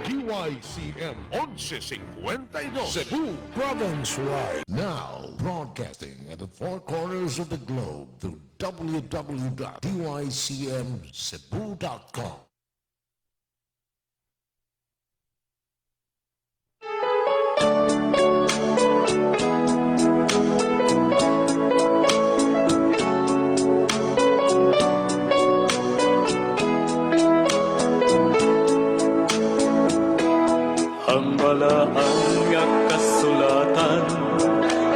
DYCM 1152, Cebu Province-wide. Now, broadcasting at the four corners of the globe through www.dycmcebu.com. Ang balaan nga kasulatan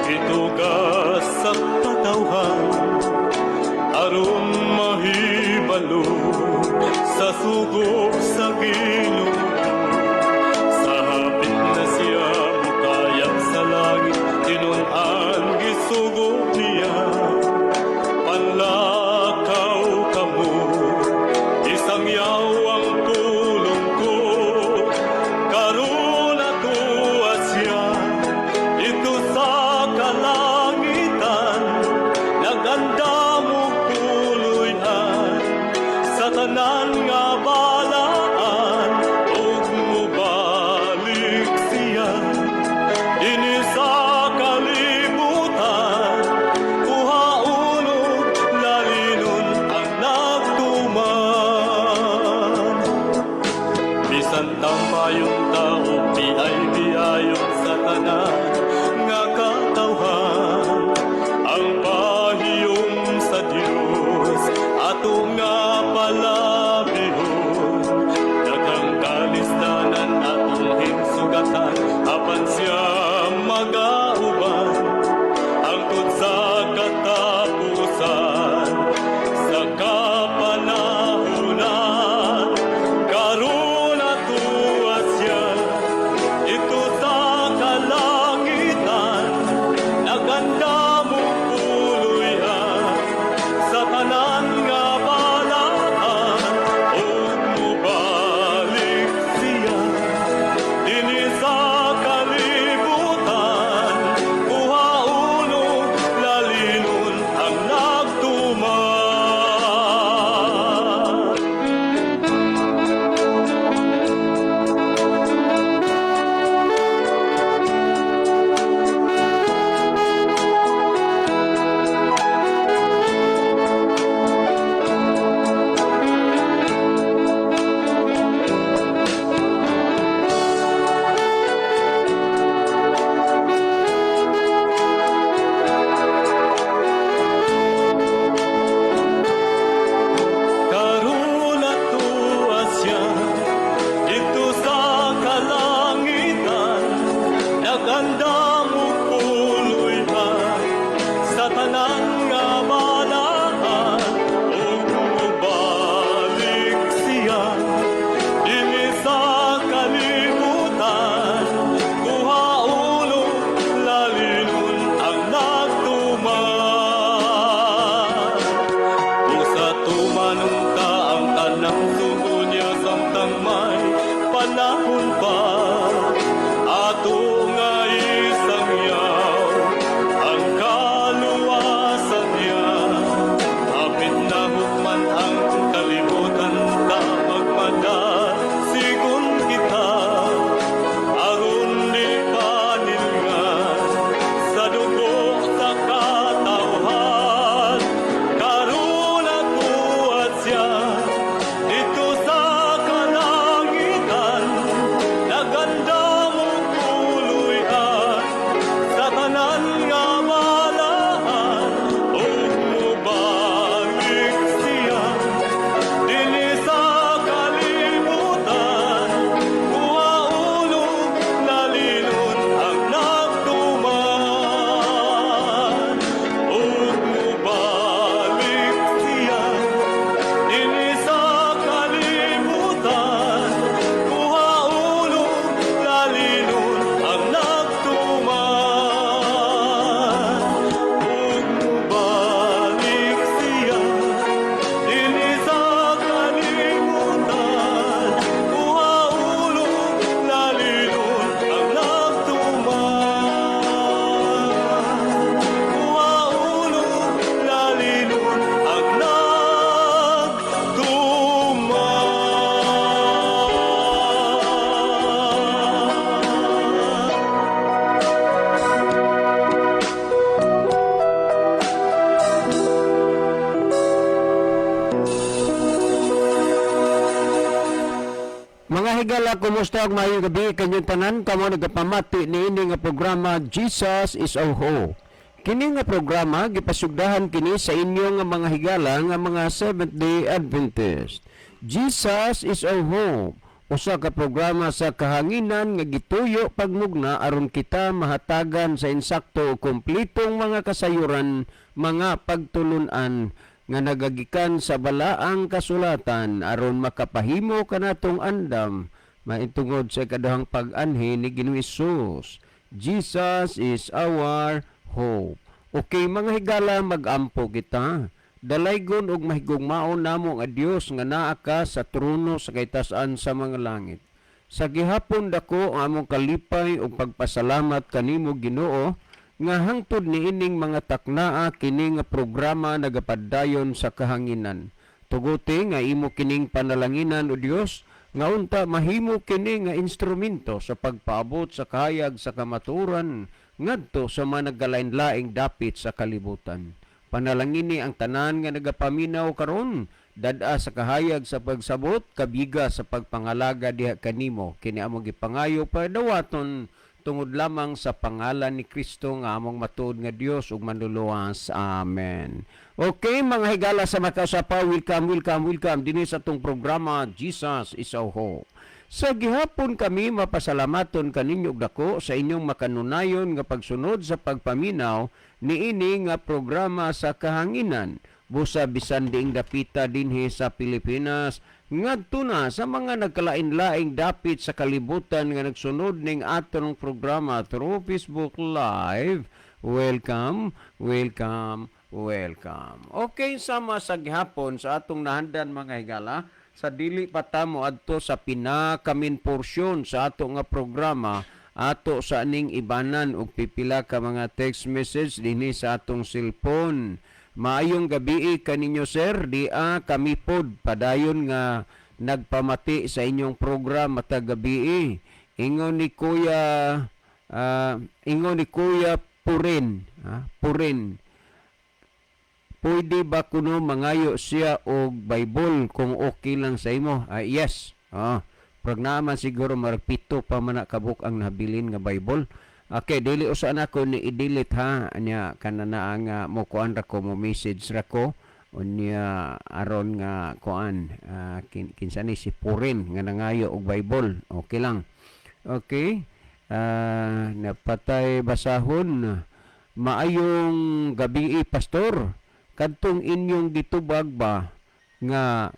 itugas sa katawhan aron mahibalo sa sugo sa Ginoo. Sa hapit na siya mukayab sa langit, tinun-an gisugo niya. Panlakaw kamo, isang yawang pulong ko. Karon atoa siya didto sa kalangitan, nagandam og puloy-an sa tanan nga balaan ug Mga higala, kumusta ug maayong gabi kanyong tanan kamo nagapamati niini nga programa, Jesus is Our Hope. Kini nga programa gipasugdahan kini sa inyo nga mga higala nga mga Seventh-day Adventist. Jesus is Our Hope. Usa ka programa sa kahanginan nga gituyo pagmugna aron kita mahatagan sa insakto o kompletong mga kasayuran, mga pagtulunan nga nagagikan sa balaang kasulatan aron makapahimo kanatong andam maitungod sa ikaduhang pag-anhi ni Ginoong Hesus. Jesus is our hope. Okay, mga higala, mag-ampo kita. Dalaygon ug mahigugmaon namo nga Dios nga naa ka sa trono sa kaytas-an sa mga langit. Sa gihapon, dako ang among kalipay ug pagpasalamat kanimo, Ginoo, nga hangtod niining mga taknaa kini nga programa nagapadayon sa kahanginan. Tuguti nga imo kining panalanginan, o Dios, nga unta mahimo kini nga instrumento sa pagpaabot sa kahayag sa kamatuoran ngadto sa mga nagkalain-laing dapit sa kalibutan. Panalangini ang tanan nga nagapaminaw karon, dad-a sa kahayag sa pagsabot, kabiga sa pagpangalaga diha kanimo. Kini among gipangayo padawaton tungod lamang sa pangalan ni Kristo nga among matuod nga Dios ug manluluwas. Amen. Okay, mga higala sa makausapa, welcome, welcome, welcome dinhi sa atong programa, Jesus is Our Hope. Sa gihapon kami mapasalamaton kaninyo og dako sa inyong makanunayon nga pagsunod sa pagpaminaw niini nga programa sa kahanginan. Busa bisan diing dapita dinhi sa Pilipinas ngadto na sa mga nagkalain-laing dapit sa kalibutan nga nagsunod ning atong programa through Facebook Live. Welcome, welcome, welcome. Okay, sama sa gihapon sa atong nahandan, mga higala, sa dili pa ta moadto sa pinaka-main porsyon sa ato nga programa, ato sa ning ibanan og pipila ka mga text message dinhi sa atong cellphone. Maayong gabi kaninyo, sir, dia kami pod padayon nga nagpamati sa inyong program matag gabi. Ingon ni Kuya Purin, ha? Purin. Pwede ba kuno mangayo siya og Bible kung okay lang sa imo? Ah, yes. Ah, prag naman siguro marag 7 pa man na kabuk ang nabilin nga Bible. Okay, dili usa na ko ni i-delete ha. Anya kana na nga mo kuan ra ko, mo message ra ko. Unya aron nga kuan kinsa ni si Purin nga nangayo og Bible. Okay lang. Okay. Napatay basahon. Maayong gabi, pastor. Kadtong inyong gitubag ba nga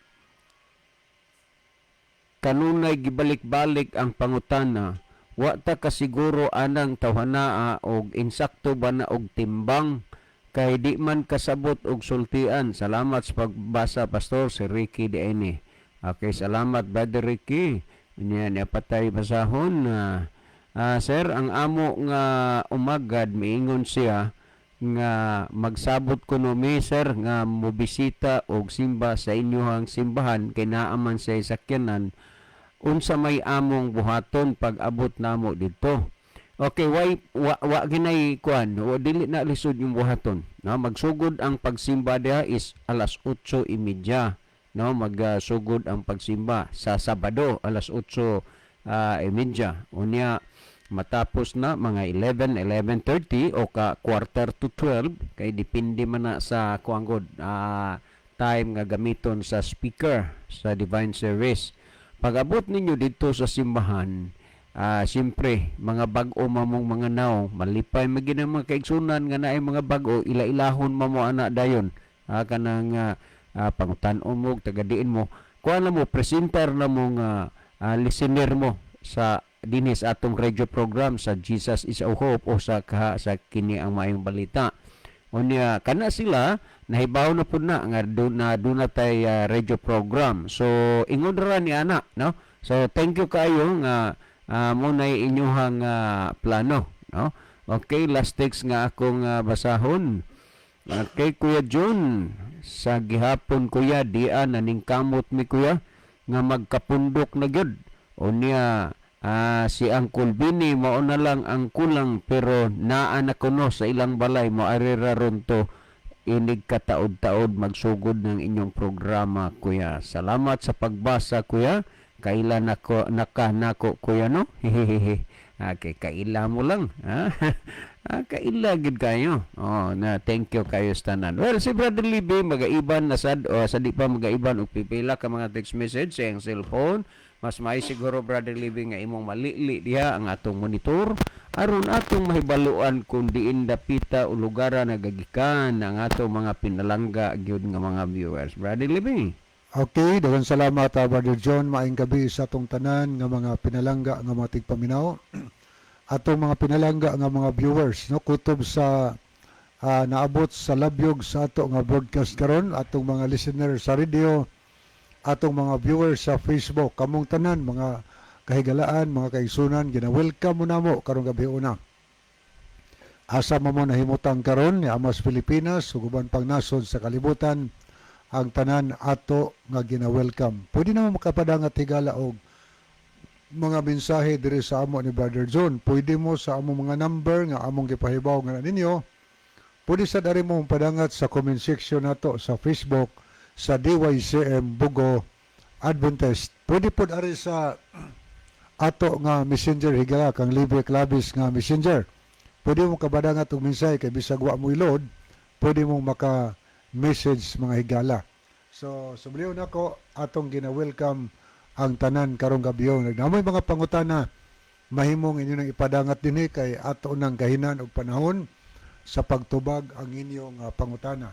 kanunay gibalik-balik ang pangutana, wa ta kasiguro anang tawhanaa og insakto ba na og timbang kay di man kasabot og sultian. Salamat sa pagbasa, pastor. Si Ricky diini. Okay, salamat, Brother Ricky. Niya niya patay basahon na sir, ang amo nga umagad miingon siya nga magsabot kuno mi, sir, nga mobisita og simba sa inyohang simbahan kay naa man sa sakyanan. Unsa may among buhaton pag abot namo didto? Okay, why wa ginay kuan, wa dili na lisod yung buhaton. No, magsugod ang pagsimba diha is alas 8:30. No, magsugod ang pagsimba sa Sabado alas 8:30. Unya matapos na mga 11, 11:30 o ka quarter to 12 kay depende man na sa kuan gud time nga gamiton sa speaker sa divine service. Pag-abot ninyo dito sa simbahan, siyempre, mga bag-o mamong mga naw, malipay magin ang mga kaigsunan nga naay mga bag-o, ila-ilahon mo mo ana dayon. Kanang pangutan-on mo, tagadiin mo. Kuha na mo, presenter na mo nga listener mo sa dinhi sa atong radio program sa Jesus is Our Hope o sa kini ang maayong balita. Unya kana sila nahibaw na pud na nga do na tay radio program. So ingon ra ni ana, no? So thank you kayo nga mo nay inyuhang plano, no? Okay, last text nga akong basahon. Okay, Kuya John, sa gihapon, kuya, dia naningkamot mi, kuya, nga magkapundok na gyud. Unya si Uncle Bini mao na lang ang kulang pero naa na kuno sa ilang balay, mo ari ra ron to inig kataod-taod magsugod ng inyong programa, kuya. Salamat sa pagbasa, kuya. Kaila nako naka nako, kuya, no? Hehehe. Okay, kaila mo lang. Ha? Ah, kaila gid kayo. Oh, na thank you kayo sa tanan. Well, si Brother Libby magaiban na sad o sa di pa magaiban og pipila ka mga text message sa iyang cellphone. Mas may siguro, Brother Libby, nga imong malili diha ang atong monitor aron atong mahibaluan kung diin dapita o lugara nagagikan ang atong mga pinalangga gyud nga mga viewers. Brother Libby. Okay, daghang salamat, Brother John. Maayong gabi sa atong tanan nga mga pinalangga nga mga tigpaminaw, atong mga pinalangga nga mga viewers, no, kutob sa naabot sa labyog sa ato nga broadcast karon, atong mga listener sa radio, atong mga viewers sa Facebook, kamong tanan mga kahigalaan, mga kaigsunan, gina-welcome mo namo karong gabi una. Asa mo mo nahimutang karon ni amas Pilipinas ug uban pang nasod sa kalibutan, ang tanan ato nga gina-welcome. Pwede na mo makapadangat, higala, og mga mensahe diri sa amo ni Brother John. Pwede mo sa among mga number nga among gipahibaw nga ninyo. Pwede sa dari mo padangat sa comment section nato sa Facebook sa DYCM Bogo Adventist. Pwede pod ari sa ato nga messenger, higala, kang Libre Clavis nga messenger. Pwede mo kabadangat og mensahe kay bisag wa mo i-load, pwede mong maka message, mga higala. So, subliyon nako atong gina-welcome ang tanan karong gabi. Nagnamoy mga pangutana, mahimong inyo nang ipadangat dinhi kay ato nang gahinan og panahon sa pagtubag ang inyong pangutana.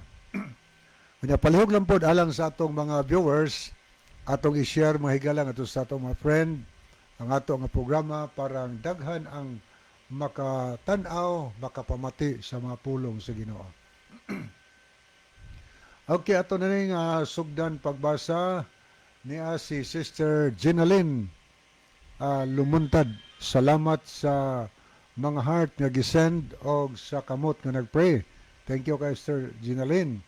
Unya, palihog lang pod alang sa atong mga viewers, atong i-share, mga higala, ato sa atong mga friend ang ato nga programa para ang daghan ang makatan-aw, makapamati sa mga pulong sa Ginoo. Okay, ato na ning sugdan pagbasa niya si Sister Ginalyn Lumuntad. Salamat sa mga heart nga gisend og sa kamot nga nagpray. Thank you kay Sister Ginalyn.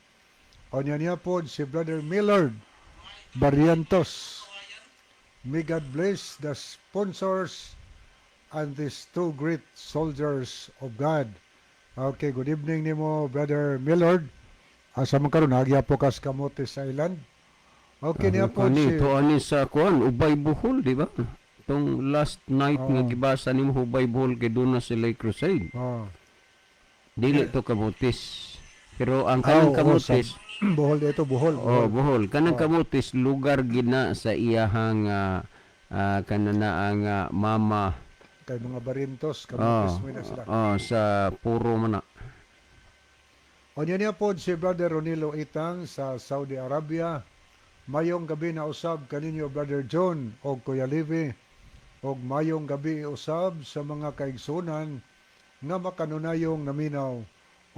O niya niya po si Brother Millard Barrientos. May God bless the sponsors and these two great soldiers of God. Okay, good evening nimo, Brother Millard. Asa man karon, nagya po kas Camotes Island. Okay niya po Kani si to ani sa kuan, Ubay Bohol, di ba? Tong last night nga Oo. gibasa nimo, Ubay Bohol, kay doon na sila crusade. Oh. Dili to Camotes. Pero ang kanang Ah, oo, Camotes, Bohol dito, Bohol. Oh, Bohol. Kanang Oh. Camotes lugar gina sa iyahang kanana ang mama. Kay mga Barrientos, Camotes Oh, mo na sila. oh, sa Puro man na. O niya niya po si Brother Ronilo Itang sa Saudi Arabia. Mayong gabi na usab kaninyo, Brother John og Kuya Levi, og mayong gabi usab sa mga kaigsunan nga makanunayong naminaw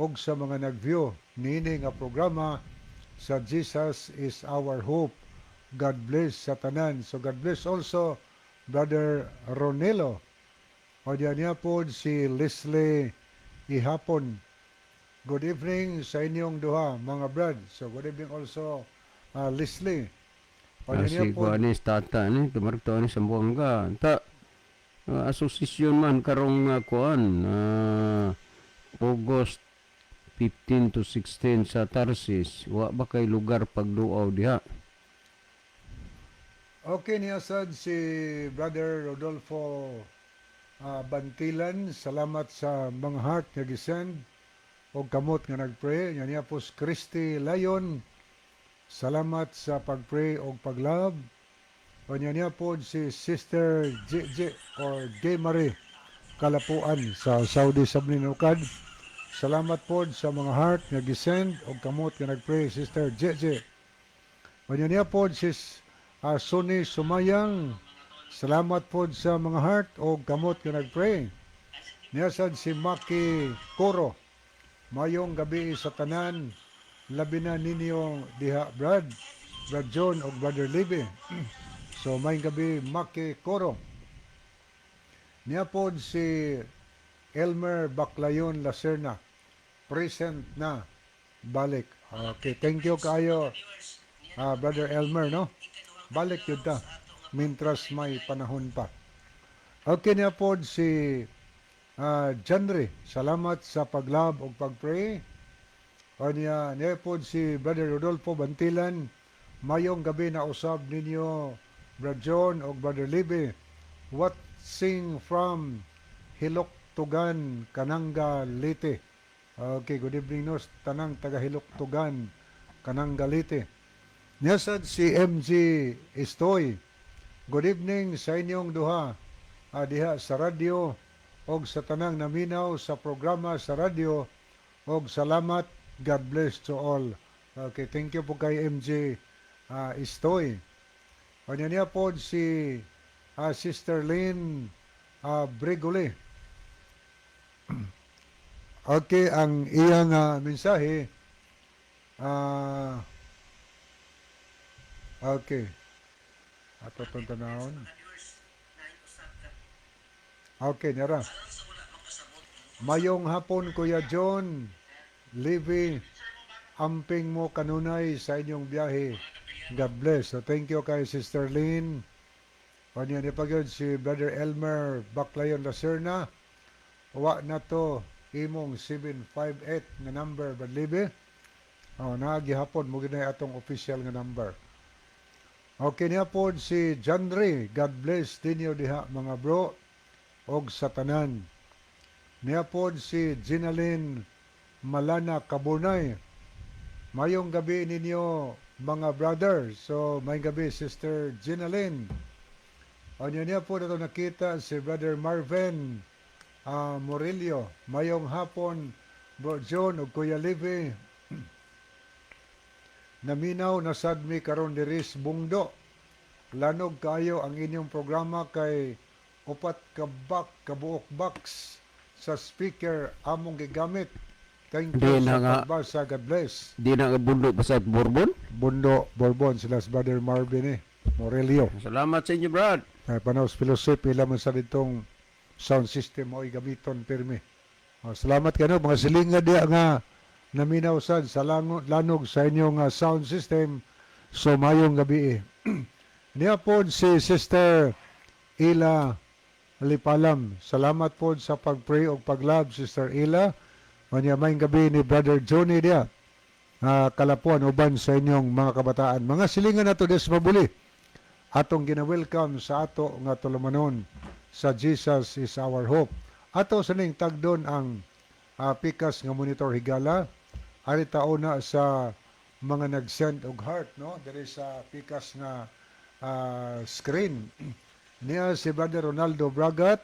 og sa mga nag-view niini nga programa sa Jesus is Our Hope. God bless sa tanan. So God bless also, Brother Ronelo. O diyan niya po si Leslie Ihapon. Good evening sa inyong duha, mga brad. So good evening also, Leslie. O Ah, diyan niya si po, kuan ni tata ni tumarto ni Sambuanga. Ta asosasyon man karong kuan August 15 to 16 sa Tarsis. Wa ba kay lugar pagduaw diha? Okay niya sad si Brother Rodolfo Bantilan. Salamat sa mga heart nga gisend og kamot nga nagpray. Nya niya po si Christy Layon. Salamat sa pagpray og paglove. O niya niya po si Sister JJ or Gay Marie Kalapuan sa Saudi Sabninukad. Salamat po sa mga heart nga gisend og kamot nga nagpray, Sister JJ. O niya niya po si Sonny Sumayang. Salamat po sa mga heart o kamot nga nagpray. Niya sad si Maki Koro. Mayong gabi sa tanan, labi na ninyo diha, Brad, Brad John o Brother Libby. So mayong gabi, Maki Koro. Niya po si Elmer Baclayon Lacerna. Present na. Balik. Okay, thank you kayo, Brother Elmer, no? Balik yun ta. Mintras may panahon pa. Okay niya po si Janre. Salamat sa paglove o pagpray. O niya, niya po si Brother Rodolfo Bantilan. Mayong gabi na usab ninyo. Brad John og Brother Libby. Watching from Hiloktugan, Kananga, Leyte. Okay, good evening no, tanang taga Hiloktugan, Kananga, Leyte. Niya sad si MG Estoy. Good evening sa inyong duha diha sa radyo og sa tanang naminaw sa programa sa radyo og salamat. God bless to all. Okay, thank you po kay MJ Estoy. Kanya niya po si Sister Lynn Brigole. Okay, ang iyang mensahe okay. Ato itong tanawon. Okay, nara. Mayong hapon, Kuya John, Livy, amping mo kanunay sa inyong biyahe. God bless. So, thank you kay Sister Lynn. Kanya ni pa gyud si Brother Elmer Baclayon Lacerna. Wa na to imong 758 nga number, Brad Livy. Oh, naa gihapon mo ginay atong official nga number. Okay niya po si John Ray. God bless dinyo diha, mga bro, og sa tanan. Niya po si Ginalyn Malana Kabunay. Mayong gabi ninyo, mga brothers. So, mayong gabi, Sister Ginalyn. O niya niya po na nakita si Brother Marvin Murillo. Mayong hapon, Bro John ug Kuya Livy. Naminaw na sad mi karon diri sa Bungdo. Lanog kayo ang inyong programa kay upat ka bak kabuok box sa speaker among gigamit. Thank Di you na sa nga. pagbasa. God bless. Di na nga Bundo pa sa Bourbon. Bundo, Bourbon, sila si Brother Marvin Morelio. Salamat sa inyo, Brad. Ay, Panaos Fellowship, ila man sa ditong sound system mo gamiton pirmi. Oh, salamat kano mga silinga diya nga naminaw sad sa lanog sa inyong sound system. So mayong gabi eh. Niya po si Sister Ila Lipalam. Salamat po sa pag-pray o pag-love, Sister Ila. Manya mayong gabi ni Brother Johnny diya. Kalapuan uban sa inyong mga kabataan. Mga silingan nato des mabuli atong gina-welcome sa ato nga tulumanon sa Jesus Is Our Hope. Ato sa ning tagdon ang pikas nga monitor, higala. Ari taon na sa mga nag-send og heart no diri sa pikas nga screen. Niya si Brother Ronaldo Bragat,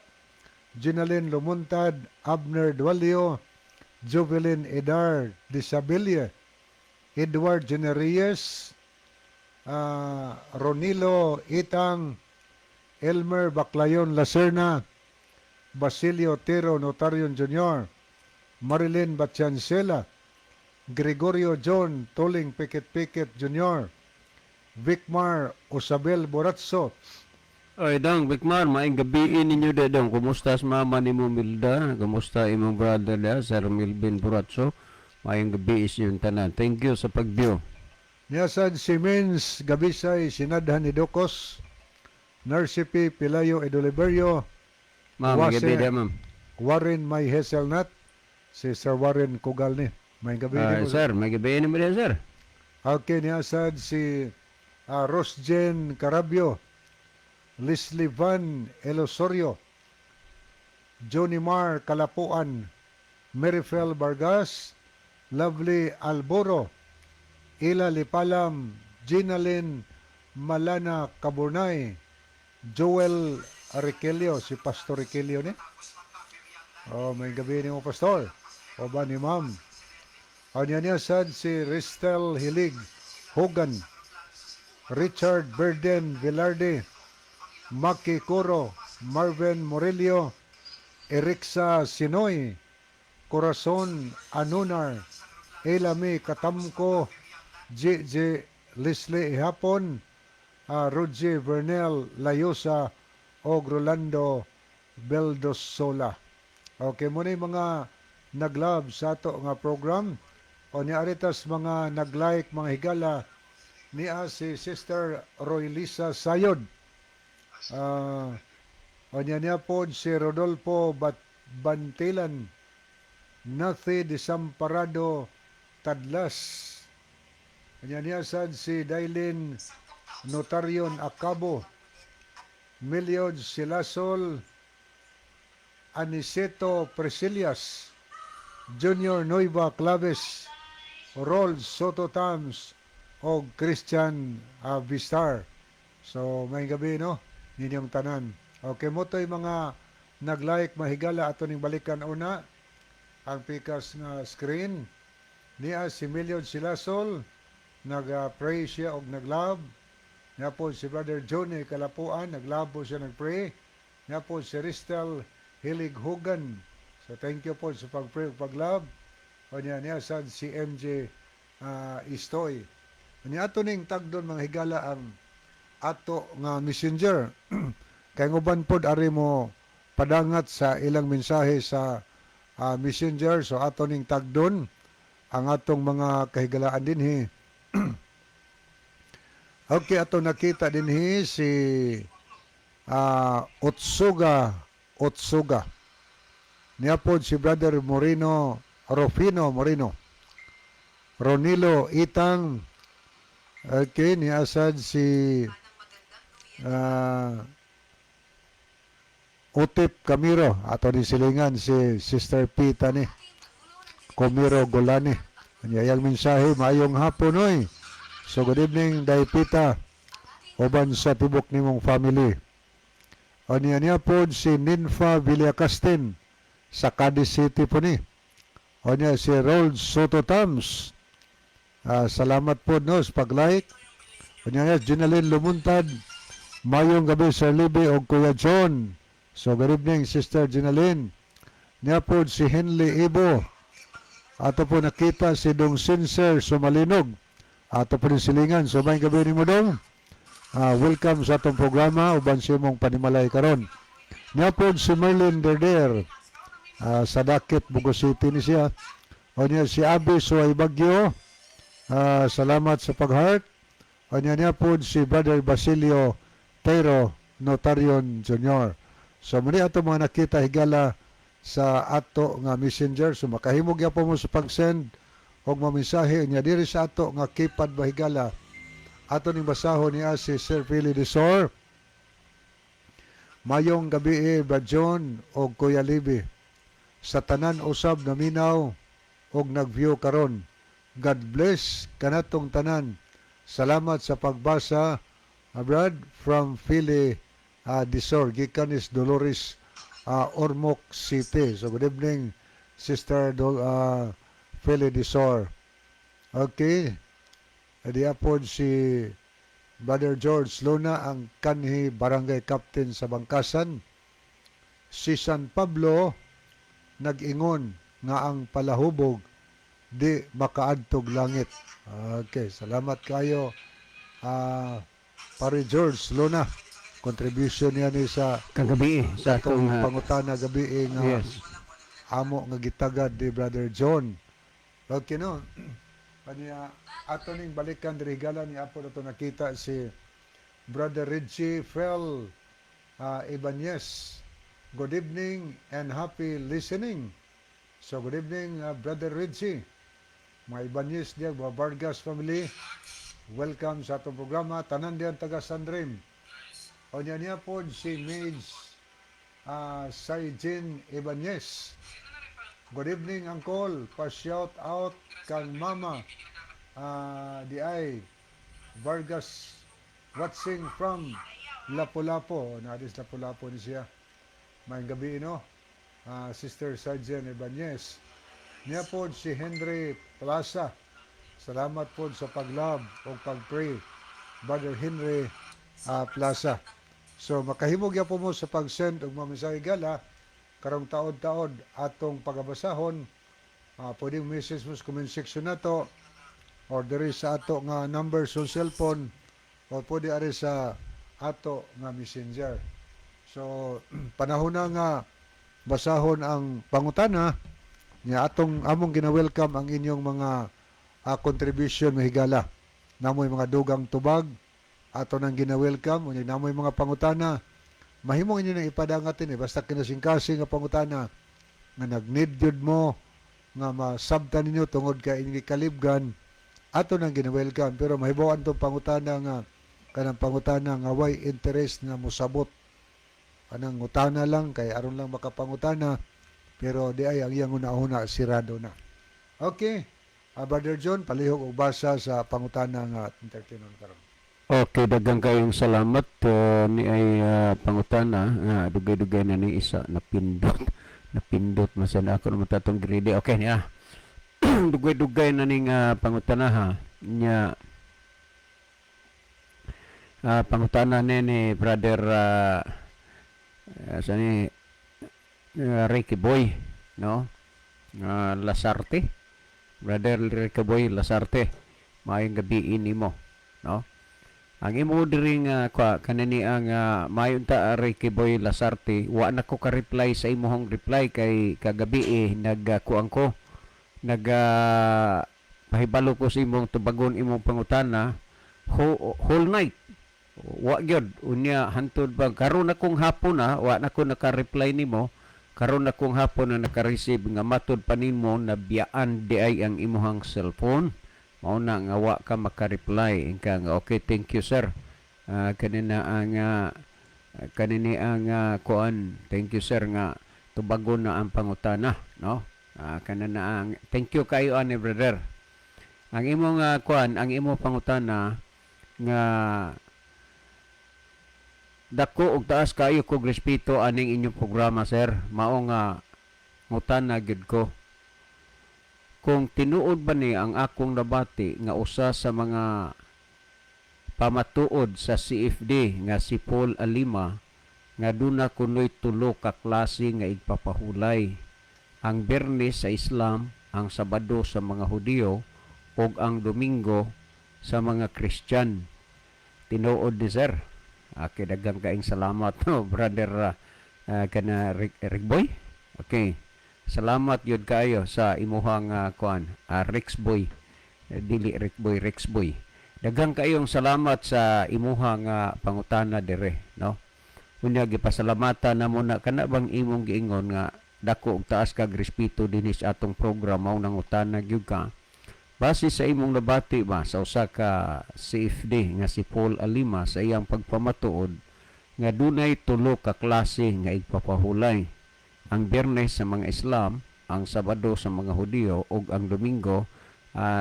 Ginalyn Lumuntad, Abner Dualio, Juvelin Edar Disabilia, Edward Generiyes, Ronilo Itang, Elmer Baclayon Lacerna, Basilio Tero Notarion Jr., Marilyn Batiancela, Gregorio John Toling Pikit Pikit Jr., Vicmar Osabel Boratso. Oy, dong, Bikmar, maayong gabi ninyo de, dong. Kumusta sa mama ni mo Milda? Kumusta imong brother da, Sir Milvin Buratso? Maayong gabi is yung tanan. Thank you sa pag-view. Niyasan si Mins Gabisay Sinadhan ni Docos, Narcipi Pilayo Edoliberio, Ma'am, Wase- gabi da, ma'am. Warren May Hazelnut, si Sir Warren Kugal ni. May gabi Ay, ni mo. Sir, may gabi ni mo da, sir. Okay, niya si Rosjen Carabio, Leslie Van Elosorio, Johnny Mar Kalapuan, Marifel Vargas, Lovely Alboro, Ila Lipalam, Ginalyn Malana Kaburnay, Joel Riquelio, si Pastor Riquelio ni. Oh, may gabi ni mo, Pastor. O ba ni Ma'am? Anya niya sad si Ristel Hilig Hogan, Richard Berden Velarde, Maki Coro, Marvin Murillo, Erixa Sinoy, Corazon Anunar, Elami Katamko, J.J. Leslie Ihapon, Roger Vernel Layosa, o Rolando Beldosola. Okay, muna yung mga nag-love sa ato nga program. O ni aritas mga nag-like, mga higala, niya si Sister Roylisa Sayod. O niya niya po si Rodolfo Bantilan, Nathi Desamparado Tadlas. Niya niya sad si Dailin Notarion Acabo, Meliod Silasol, Aniceto Presilias, Junior Nueva Claves, Rol Soto Tams, o Christian Vistar. So, may gabi, no? Ninyong tanan. Okay, mo to'y mga nag-like, mahigala, ato ning balikan una ang pikas nga screen. Niya si Meliod Silasol, nag-pray siya og nag-love. Niya po si Brother Johnny Kalapuan, nag-love po siya, nag-pray. Niya po si Ristel Hilig Hugan. So thank you po sa pag-pray ug pag-love. O niya niya sad si MJ Istoy. O niya ato ning tagdon, mga higala, ang ato nga messenger. Kay nguban pod ari mo padangat sa ilang mensahe sa messenger, so ato ning tagdon ang atong mga kahigalaan dinhi. Okay, ato nakita dinhi si Otsuga Otsuga. Niya pod si Brother Moreno, Rufino Moreno. Ronilo Itang. Okay, niya sad si Utip Camiro. Ato ni silingan si Sister Pita ni Comiro Golani. Anya iyang mensahe, "Maayong hapon oy." So good evening, Day Pita, uban sa tibok nimong family. O niya niya po si Ninfa Villacastin sa Cadiz City po ni. O niya si Rold Soto Tams. Salamat po, no, sa pag-like. O niya niya Ginaline Lumuntad. "Mayong gabi, Sir Libby o Kuya John." So good evening, Sister Ginaline. Niya po si Henley Ibo. Ato po nakita si Dong Sinser Sumalinog. Ato po rin silingan. So may gabi ni mo, Dong. Welcome sa atong programa uban sa imong panimalay karon. Niya po si Merlin Derder. Sa Dakit, Bogo City ni siya. O niya si Abby Suay Bagyo. Salamat sa pag-heart. O niya niya po si Brother Basilio Tero Notarion Jr. So muni ato mga nakita, higala, sa ato nga messenger. So makahimog po mo sa pag-send og mga mensahe niya diri sa ato nga keypad ba, higala. Ato ning basahon niya si Sir Philly Desor. "Mayong gabi eh, Brad John og Kuya Libby. Sa tanan usab naminaw og nag-view karon. God bless kanatong tanan. Salamat sa pagbasa, Brad, from Philly Desor, gikan is Dolores, Ormoc City." So good evening, Sister Philly Desor. Okay. Adi pod si Brother George Luna, ang kanhi barangay captain sa Bangkasan. "Si San Pablo nag-ingon nga ang palahubog di makaadtog langit." Okay, salamat kayo, Pare George Luna. Contribution niya ni sa Kagabi sa atong atong pangutana gabi eh, nga amo nga gitagad ni Brother John. Okay, no. Kanya ato ning balikan diri, higala, ni apo ato nakita si Brother Richie Fel Ibanez. "Good evening and happy listening." So good evening, Brother Richie. Mga Ibanez diya, mga Vargas family. Welcome sa atong programa. Tanan diyan taga Sandrim. O niya niya po si Mage Saijin Ibanez. "Good evening, Uncle. Pa-shout out kang Mama di ay Vargas watching from Lapu-Lapu." Nadis Lapu-Lapu ni siya. May gabi, no? Sister Sergeant Ibanez. Niya po si Henry Plaza. Salamat po sa pag-love o pag-pray, Brother Henry Plaza. So makahimog po mo sa pag-send og mga mensahe, gala, karong taod-taod atong pagabasahon. Pwedeng message mo sa comment section nato or diri sa ato nga number sa cellphone o pwede ari sa ato nga messenger. So panahon na nga basahon ang pangutana niya atong among gina-welcome ang inyong mga contribution, mahigala. Namoy mga dugang tubag ato nang gina-welcome. Unya namoy mga pangutana, mahimong inyo nang ipadangatin eh, basta kinasingkasing nga pangutana nga nag-need yun mo nga masabtan ninyo tungod kay inyong kalibgan, ato nang gina-welcome. Pero mahibaw-an tong pangutana nga kanang pangutana nga way interest nga mosabot. Kanang ngutana lang kay aron lang makapangutana, pero di ay ang iyang una-una sirado na. Okay. Brother John, palihog og basa sa pangutana nga entertainon karon. Okay, daghang kayong salamat ni ay pangutana nga dugay-dugay na ni isa napindot. Napindot masan ako naman tatong greedy. Okay niya. Dugay-dugay na ning pangutana ha. Nya pangutana ni brother sa ni Ricky Boy, no? Lasarte. Brother Ricky Boy Lasarte. Maayong gabi nimo, no? Ang imo diri nga kwa kanini ang mayon ta Ricky Boy Lasarte, wa na ko ka-reply sa imong reply kay kagabi eh nagkuan ko, nag pahibalo ko sa imong tubagon imong pangutana whole night, wa gyud. Unya hantud ba karon akong hapon na wa na ko naka-reply nimo. Karon akong hapon na naka-receive nga matud pa nimo nabiyaan di ay ang imuhang cellphone, mao na nga wa ka maka-reply. Inka nga okay, thank you, sir. Kanina ang kanini ang kuan, thank you, sir, nga tubagon na ang pangutana, no? Kanina ang thank you kayo ani, brother. Ang imong kuan, ang imong pangutana nga dako og taas kayo kog respeto aning inyong programa, sir, mao nga ngutana gyud ko kung tinuod ba ni ang akong nabati nga usa sa mga pamatuod sa CFD nga si Paul Alima nga duna kunoy tulo ka klase nga igpapahulay: ang Biyernes sa Islam, ang Sabado sa mga Hudiyo ug ang Domingo sa mga Christian. Tinuod ni, sir? Okay, daghang kaing salamat, no, brother kana Rick, Rick Boy. Okay. Salamat yun kayo sa imuhang kuan, Rex Boy. Dili Rick Boy, Rex Boy. Daghang kayong salamat sa imuhang pangutana dire, no? Unya gipasalamatan na mo na kana bang imong giingon nga dako og taas kag respeto dinhi sa atong program, mao nangutana gyud ka. Base sa imong nabati ba sa usa ka CFD nga si Paul Alima sa iyang pagpamatuod nga dunay tulo ka klase nga igpapahulay: ang Biyernes sa mga Islam, ang Sabado sa mga Hudiyo ug ang Domingo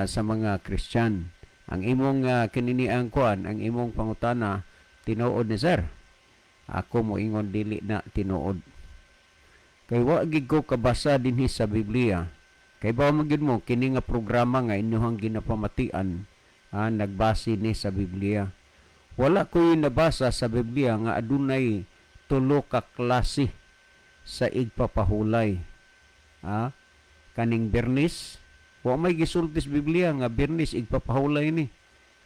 sa mga Christian. Ang imong kinini ang kuan, ang imong pangutana, tinuod ni, sir? Ako moingon, dili na tinuod. Kay wa gid ko kabasa dinhi sa Biblia. Kay ba man gyud mo kini nga programa nga inyong ginapamatian, nagbase ni sa Biblia. Wala ko yung nabasa sa Biblia nga adunay tulo ka klase sa igpapahulay. Kaning Bernis, wa may gisulti sa Biblia nga Bernis igpapahulay ni.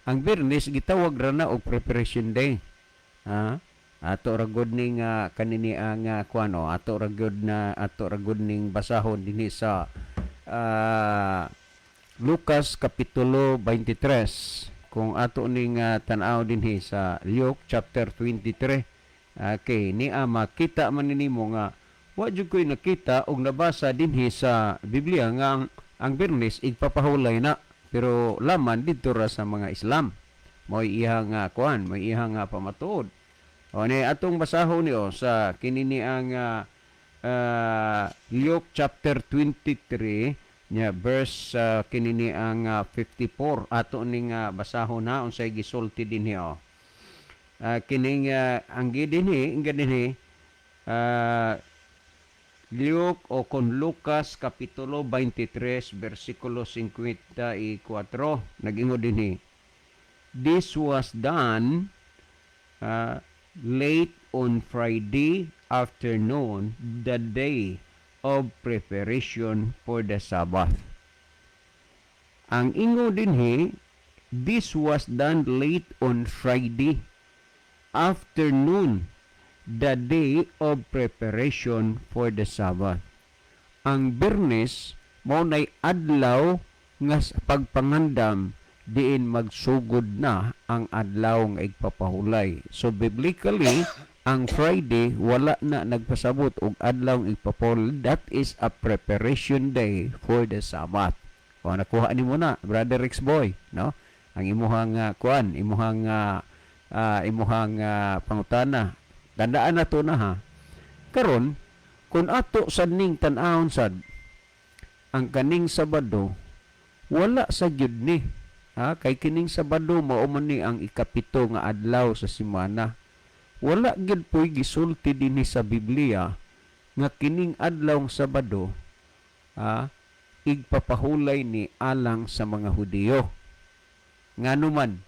Ang Bernis gitawag ra na og preparation day. Ato ra gud ning kanini ang kuano, ato ra gud na ato ra gud ning basahon dinhi sa Lucas kapitulo 23. Kung ato ning tan-aw dinhi sa Luke chapter 23, okay, ni makita man nimo nga wa jud ko'y nakita og nabasa dinhi sa Biblia nga ang Biyernes igpapahulay na, pero laman didto ra sa mga Islam. Mo'y iha nga kuan, mo'y iha nga pamatuod. O ni atong basahon niyo sa kinini ang Luke chapter 23 nya verse kinini ang 54. Ato ning basahon ha unsay gisulti dinhi oh. Kining ang gidinhi, ang dinhi Luke o kon Lucas kapitulo 23 versikulo 54, nagingon dinhi: "This was done late on Friday afternoon, the day of preparation for the Sabbath." Ang ingon dinhi, "This was done late on Friday afternoon, the day of preparation for the Sabbath." Ang Biyernes mao nay adlaw nga sa pagpangandam diin magsugod na ang adlaw nga igpapahulay. So biblically, ang Friday wala na nagpasabot og adlaw nga igpapahulay. That is a preparation day for the Sabbath. O nakuha nimo na, Brother Rex Boy, no? Ang imuhang kuan, imuhang pangutana. Tandaan na to na ha. Karon, kung ato sad ning tan-awon sad ang kaning Sabado, wala sa gyud ni, ha, kay kining Sabado mao man ni ang ikapito nga adlaw sa semana. Wala gyud po'y gisulti dinhi sa Biblia nga kining adlaw Sabado, ha, igpapahulay ni alang sa mga Hudiyo. Ngano man,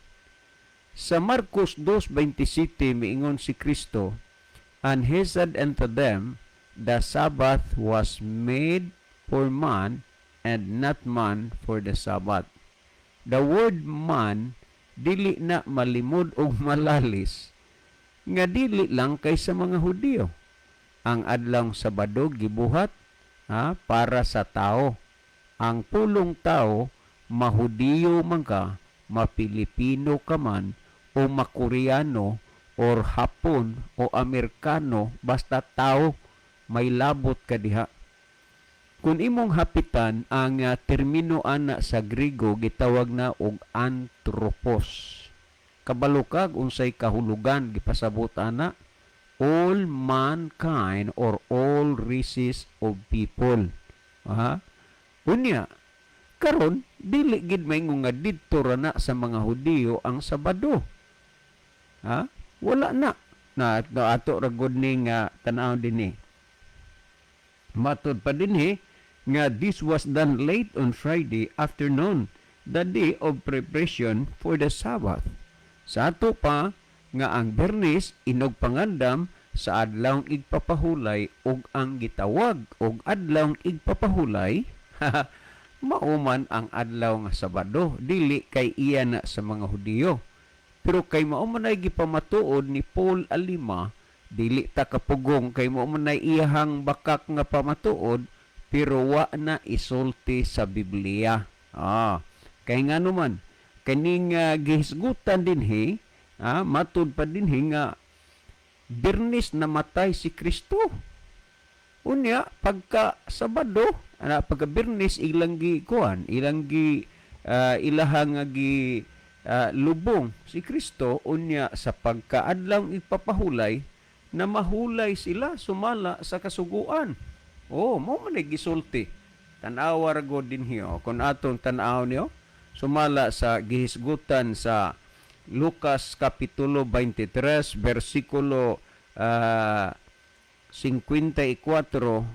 sa Marcos 2:27 miingon si Kristo, "And he said unto them, the Sabbath was made for man and not man for the Sabbath." The word "man" dili na malimod og malalis nga dili lang kay sa mga Hudiyo. Ang adlaw Sabado gibuhat, ha, para sa tao. Ang pulong tao, mahudiyo man ka, mapilipino ka man, o makoreano, or Hapon, o Amerikano, basta tao, may labot ka diha. Kung imong hapitan ang termino ana sa Griego, gitawag na og anthropos. Kabalo kag unsay kahulugan gipasabot ana? All mankind or all races of people. Ha? Unya, karon dili gid maingon nga didto ra na sa mga Hudiyo ang Sabado. Ha? Wala na. Na ato ra gud ning tan-aw dinhi. Matod pa dinhi nga this was done late on Friday afternoon, the day of preparation for the Sabbath. Sa ato pa nga ang Biyernes inog pangandam sa adlawng igpapahulay, ug ang gitawag og adlawng igpapahulay mao man ang adlaw nga Sabado, dili kay iya na sa mga Hudiyo. Pero kay mao man ay gipamatuod ni Paul Alima, dili ta kapugong kay mao man ay iyahang bakak nga pamatuod, pero wa na isulti sa Biblia. Kay ngano man kaning gihisgutan dinhi, matud pa dinhi nga Biyernes namatay si Kristo. Unya pagka Sabado, ana, pagka Biyernes ilang gi kuan, ilang gi ilaha nga gi lubong si Kristo, unya sa pagkaadlaw ipapahulay na mahulay sila sumala sa kasuguan. Oh, mao man ay gisulti. Tan-awa ra gud dinhi, oh. Kung atong tan-aw niyo sumala sa gihisgutan sa Lucas kapitulo 23 bersikulo 54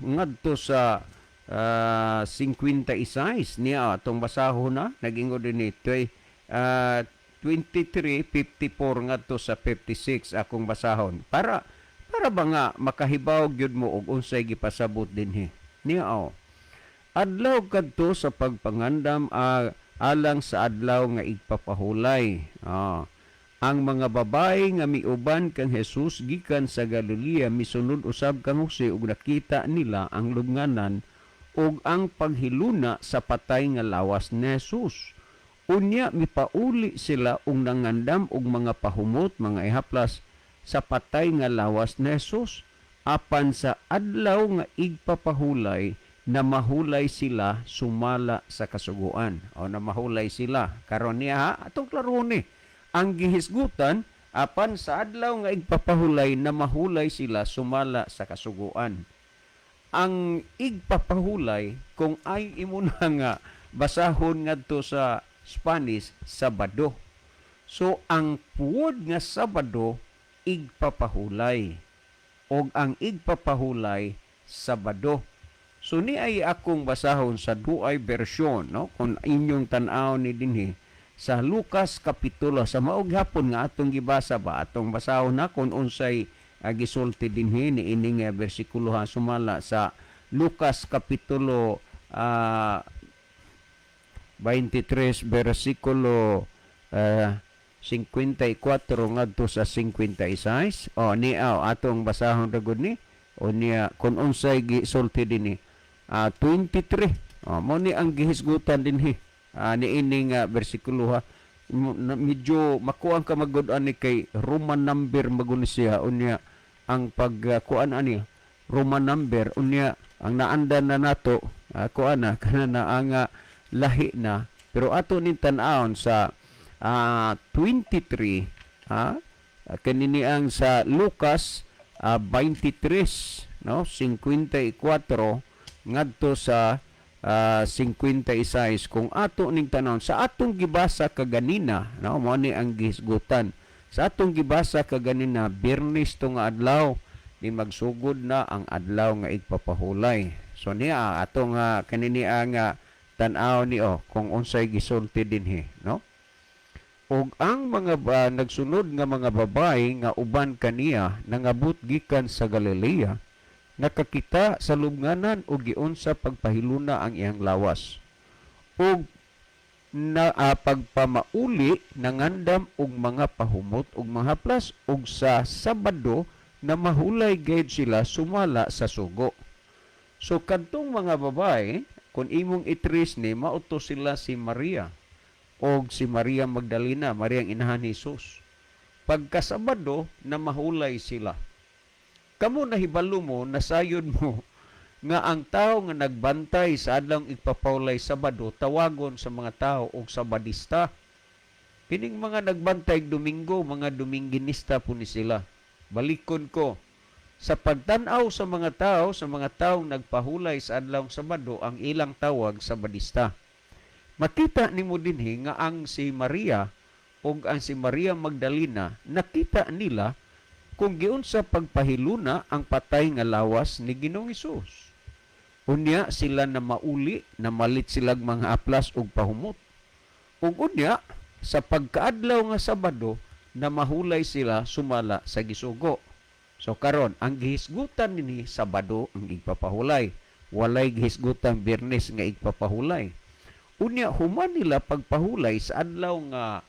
ngadto sa 56 niya atong basahon na. Nag-ingon dinhi 23:54 ngadto sa 56 akong basahon para ba nga makahibaw gyud mo og unsay gipasabot dinhi niya, oh. Adlaw kadto sa pagpangandam alang sa adlaw nga igpapahulay. Ang mga babae nga miuban kang Jesus gikan sa Galilea misunod usab kang Jose ug nakita nila ang lubnganan ug ang paghiluna sa patay nga lawas ni Jesus. Unya mipauli sila ug nangandam og mga pahumot, mga ihaplas sa patay nga lawas ni Jesus. Apan sa adlaw nga igpapahulay na mahulay sila sumala sa kasuguan. O na mahulay sila. Karon niya ha, atong klaro ni. Ang gihisgutan, apan sa adlaw nga igpapahulay na mahulay sila sumala sa kasuguan. Ang igpapahulay, kung ay imo na nga basahon ngadto sa Spanish, Sabado. So ang word nga Sabado, igpapahulay. Og ang igpapahulay, Sabado. So ni ay akong basahon sa duay bersyon, no, kung inyong tan-aw ni dinhi sa Lucas kapitulo sa mao gihapon nga atong gibasa ba, atong basahon na kung unsay gisulti dinhi ni ining bersikulo, ha, sumala sa Lucas kapitulo 23 bersikulo 54 ngadto sa 56. Oh, ni aw atong basahon ra gud ni. O niya kung unsay gisulti dinhi 23. Oh, mo ni ang gihisgutan dinhi niini nga bersikulo, ha. Medyo makuang ka magud ani kay Roman number magud ni siya. Unya ang pagkuan ani Roman number, unya ang naandan na nato kuan na kana na ang lahi na, pero ato ning tan-awon sa 23, ha, kanini ang sa Lucas 23. no, 54 ngadto sa 56. Kung ato ning tanawon sa atong gibasa kaganina, no, mao ni ang gihisgutan sa atong gibasa kaganina, Biyernes to nga adlaw ni magsugod na ang adlaw nga igpapahulay. So niya ato nga kanini nga tan-aw ni oh kung unsay gisulti dinhi, no. Ug ang mga nagsunod nga mga babae nga uban kaniya nangabot gikan sa Galilea, nakakita sa lubnganan ug giunsa pagpahiluna ang iyang lawas. Ug na pagpamauli nangandam og mga pahumot ug mga haplas, ug sa Sabado na mahulay gayud sila sumala sa sugo. So kadtong mga babae, kung imong itris ni mauto sila si Maria og si Maria Magdalena, Maria ang inahan ni Jesus. Pagkasabado na mahulay sila. Kamo nahibalo mo, nasayod mo nga ang tao nga nagbantay sa adlawng igpapahulay Sabado tawagon sa mga tao og Sabadista. Kining mga nagbantay Domingo, mga Dominginista po ni sila. Balikon ko. Sa pagtan-aw sa mga tao, sa mga taong nagpahulay sa adlawng Sabado, ang ilang tawag Sabadista. Makita nimo dinhi nga ang si Maria ug ang si Maria Magdalena, nakita nila kung giunsa pagpahiluna ang patay nga lawas ni Ginoong Hesus. Unya sila na mauli, namalit silag mga aplas ug pahumot. Ug unya sa pagkaadlaw nga Sabado na mahulay sila sumala sa gisugo. So karon ang gihisgutan nini, Sabado ang igpapahulay. Walay gihisgutan Biyernes nga igpapahulay. Unya human nila pagpahulay sa adlaw nga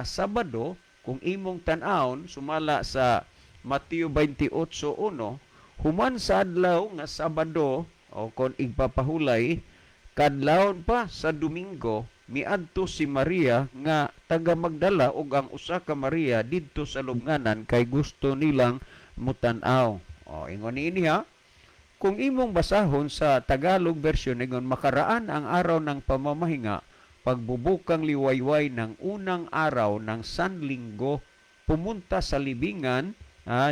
Sabado, kung imong tan-awon sumala sa Mateo 28:1, human sa adlaw nga Sabado o kon igpapahulay, kadlawon pa sa Domingo miadto si Maria nga taga Magdala ug ang usa ka Maria didto sa lubnganan kay gusto nilang mutan-aw. O ingon niini ha, kung imong basahon sa Tagalog version, ingon, makaraan ang araw ng pamamahinga, pagbubukang liwayway ng unang araw ng Sanlinggo, pumunta sa libingan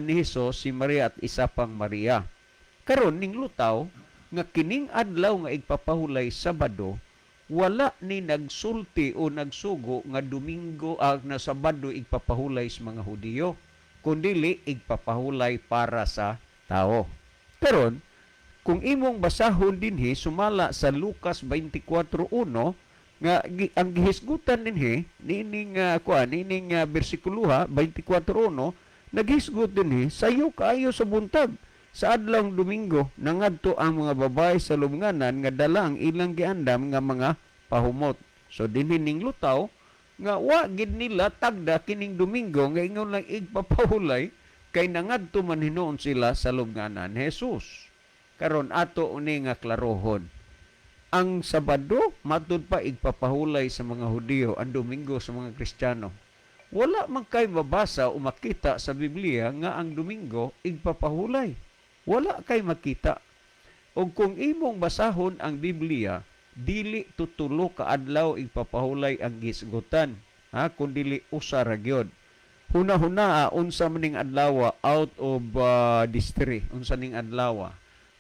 ni Hesus si Maria at isa pang Maria. Karon ning lutaw nga kining adlaw nga igpapahulay Sabado, wala ni nagsulti o nagsugo nga Domingo na Sabado igpapahulay sa mga Hudiyo, kundili igpapahulay para sa tao. Karon, kung imong basahon dinhi sumala sa Lucas 24:1 nga ang gihisgutan dinhi niining kuan, niining bersikulo ha, 24:1, naghisgot dinhi, sayo kaayo sa buntag sa adlawng Domingo nangadto ang mga babae sa lubnganan nga dala ang ilang giandam nga mga pahumot. So dinhi ning lutaw nga wa gid nila tagda kining Domingo nga ingon lang igpapahulay kay nangadto man hinuon sila sa lubnganan Jesus. Karon ato uni nga klarohon. Ang Sabado matud pa igpapahulay sa mga Hudiyo, ang Domingo sa mga Kristiyano. Wala man kay mabasa o makita sa Biblia nga ang Domingo igpapahulay. Wala kay makita. O kung imong basahon ang Biblia, dili tutulo ka adlaw igpapahulay ang gisgutan, ha, kun dili usa ra gyud. Huna-huna, unsa man ning adlaw out of this three, unsa ning adlaw?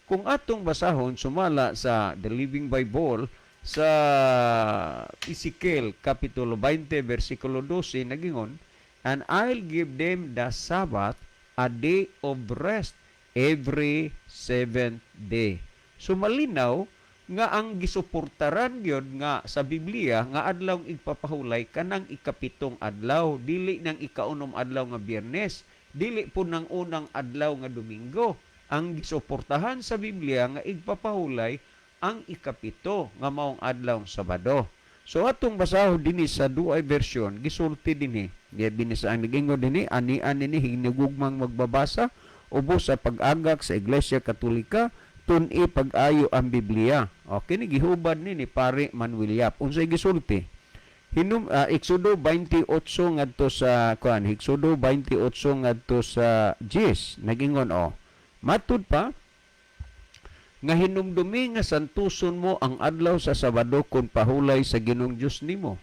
Kung atong basahon sumala sa The Living Bible sa Ezekiel Kapitulo 20 versikulo 12, nagingon, "And I'll give them the Sabbath, a day of rest every seventh day." So malinaw nga ang gisuportaran gyud nga sa Biblia nga adlaw igpapahulay kanang ikapitong adlaw, dili nang ikaunom adlaw nga Biyernes, dili po nang unang adlaw nga Domingo. Ang gisuportahan sa Biblia nga igpapahulay ang ikapito nga maong adlaw Sabado. So atong basahon dinhi sa duay version, gisulti dinhi. Gibi ni sa ang nagingon dinhi, ani-ani ni hinigugmang magbabasa ubos sa pag-agak sa Iglesia Katolika, tun-i pag-ayo ang Biblia. O kini gihubad ni Pare Manuel Yap. Unsay gisulti? Hinum Exodo 28 ngadto sa kuan, Exodo 28 ngadto sa 10, nagingon o. Matud pa nga hinumdumi nga santuson mo ang adlaw sa Sabado kun pahulay sa Ginoong Dios nimo.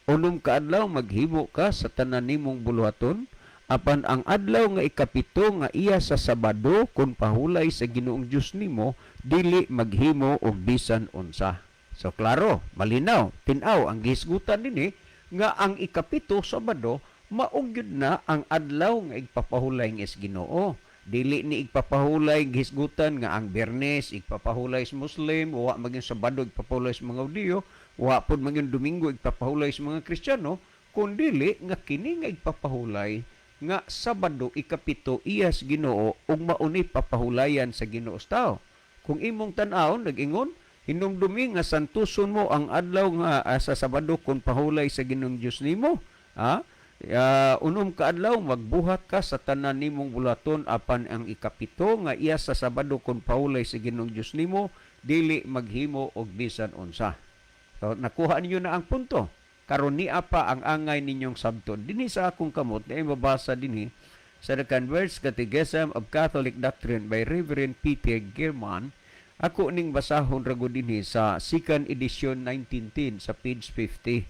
6 ka adlaw maghimo ka sa tanan nimong buluhaton, Apan ang adlaw nga ikapito nga iya sa Sabado kun pahulay sa Ginoong Dios nimo, dili maghimo og bisan unsa. So klaro, malinaw, tin-aw ang gihisgutan dinhi nga ang ikapito, Sabado, mao gyud na ang adlaw nga igpapahulay nga is Ginoo. Dili ni igpapahulay gihisgutan nga ang Biyernes igpapahulay sa Muslim, wa maging Sabado igpapahulay sa mga Hudiyo, wa pod maging Domingo igpapahulay sa mga Kristiyano, kundili nga kini nga igpapahulay nga Sabado ikapito iyas Ginoo ug mauni papahulayan sa Ginoo sa tao. Kung imong tan-awon, nag-ingon, "Hinumdumi nga santuson mo ang adlaw nga sa Sabado kun pahulay sa Ginoong Dios nimo." Ha? 6 ka adlaw magbuhat ka sa tanan nimong bulaton, apan ang ikapito nga iya sa Sabado kun pahulay sa Ginoong Dios nimo, dili maghimo og bisan unsa. So nakuha ninyo na ang punto. Karon niya pa ang angay ninyong sabton. Dinhi sa akong kamot na mabasa dinhi sa The Converse Catechism of Catholic Doctrine by Reverend Peter German. Ako ning basahon ra gud dinhi sa second edition 1910 sa page 50.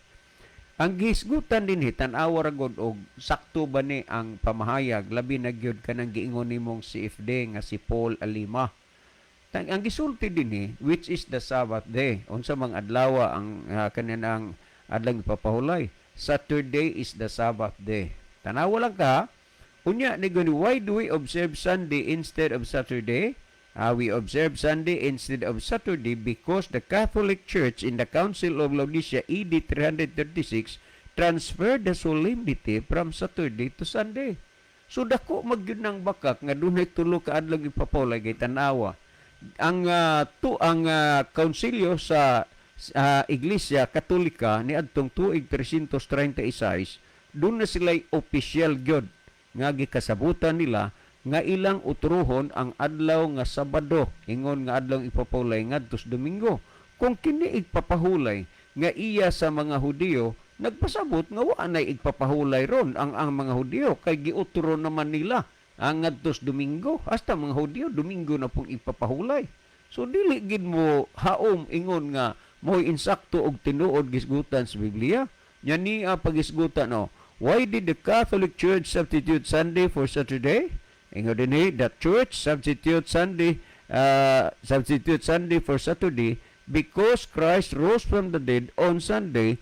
Ang gihisgutan dinhi, tan-awa ra gud og sakto ba ni ang pamahayag, labi na gyud kanang giingon nimong CFD nga si Paul Alima. Ang gisulti dinhi, "Which is the Sabbath day?" Unsa mang adlaw ang kaninang adlaw ipapahulay? "Saturday is the Sabbath day." Tanawa lang ka. Unya ni gani, "Why do we observe Sunday instead of Saturday?" "We observe Sunday instead of Saturday because the Catholic Church in the Council of Laodicea AD 336 transferred the solemnity from Saturday to Sunday." So dako magyud ng bakak nga dunay tulo ka adlaw ipapahulay kay tanawa. Ang to ang kaunsilyo sa Iglesia Katolika niadtong tuig 336, duna na sila'y opisyal gyud nga gikasabutan nila nga ilang utruhon ang adlaw nga Sabado ingon nga adlaw ipapahulay ngadto sa Domingo. Kung kini igpapahulay nga iya sa mga Hudiyo, nagpasabot nga wa nay igpapahulay ron ang mga Hudiyo kay giutro naman nila ang ngadto sa Domingo. Hasta mga Hudiyo, Domingo na pong ipapahulay. So dili gid mo haom ingon nga mo'y insakto og tinuod gisgutan sa Biblia. Nya niya pagisgutan, no, "Why did the Catholic Church substitute Sunday for Saturday?" Ingon dinhi, "The Church substitute Sunday for Saturday because Christ rose from the dead on Sunday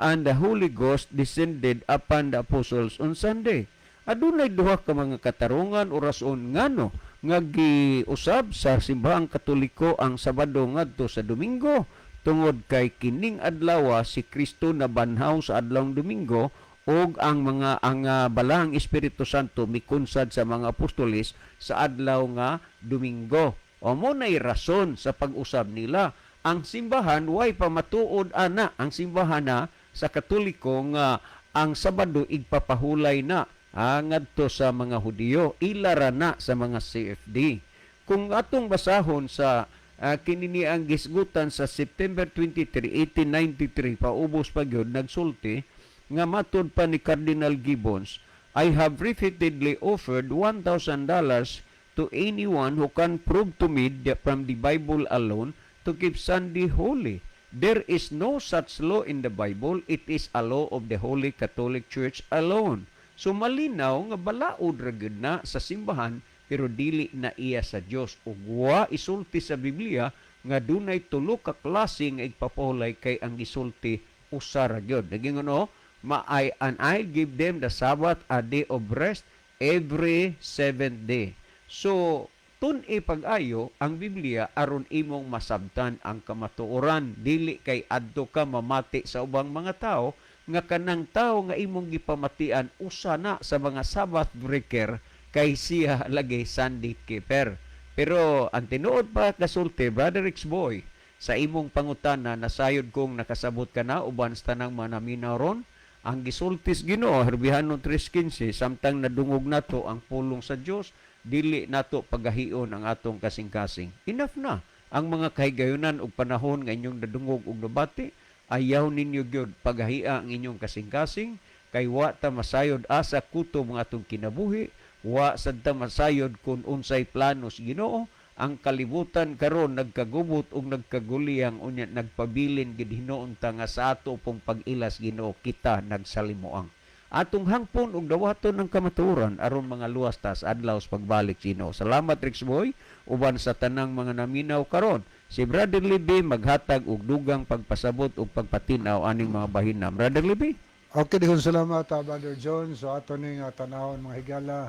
and the Holy Ghost descended upon the apostles on Sunday." Adunay duha ka mga katarungan o rason ngano nga giusab sa Simbahang Katoliko ang Sabado ngadto sa Domingo, tungod kay kining adlaw si Kristo nabanhaw sa adlawng Domingo ug ang mga ang Balahang Espiritu Santo mikunsad sa mga apostoles sa adlaw nga Domingo. O mo nay rason sa pag-usab nila. Ang simbahan way pamatuod ana, ang simbahan na sa Katoliko nga ang Sabado igpapahulay na ngadto sa mga Hudiyo, ilara na sa mga CFD. Kung atong basahon sa kini ang gisgutan sa September 23, 1893, paubos pa gyud, nagsulti nga matud pa ni Cardinal Gibbons, "I have repeatedly offered $1,000 to anyone who can prove to me that from the Bible alone to keep Sunday holy. There is no such law in the Bible. It is a law of the Holy Catholic Church alone." So malinaw nga balaod ra gyud na sa simbahan pero dili na iya sa Dios ug wa isulti sa Biblia nga dunay tulo ka klase nga igpapahulay kay ang gisulti usa ra gyud. Nagingon, oh, ma I and I give them the Sabbath, a day of rest every seventh day. So tun-i pag-ayo ang Biblia aron imong masabtan ang kamatuoran, dili kay adto ka mamati sa ubang mga tao nga kanang tao nga imong gipamatian usa na sa mga Sabbath breaker kay siya lagi Sunday keeper. Pero ang tinuod pa kasulti, Brother X-Boy, sa imong pangutana, nasayod kong nakasabot ka na uban sa tanang manaminaw ron. Ang gisultis Ginoo, Herbihano 3:15, samtang nadungog nato ang pulong sa Dios, dili nato pagahion ang atong kasing-kasing. Enough na ang mga kahigayunan ug panahon nga inyong nadungog ug nabati. Ayaw ninyo gyud pagahia ang inyong kasing-kasing kay wa ta masayod asa kutob ang atong kinabuhi, wa sad ta masayod kung unsay plano sa Ginoo. Ang kalibutan karon nagkagubot ug nagkaguliyang, unya nagpabilin gid hinuon ta nga sa ato pong pag-ilas Ginoo kita nagsalimuang. Atong hangpon ug dawaton ang kamatuoran aron mga luwas ta sa adlaw sa pagbalik sa Ginoo. Salamat, Rex Boy, uban sa tanang mga naminaw karon. Si Brother Libby maghatag og dugang pagpasabot ug pagpatin-aw aning mga bahina. Brother Libby. Okay, dihon salamat, Brother John. So ato ning tanawon, mga higala,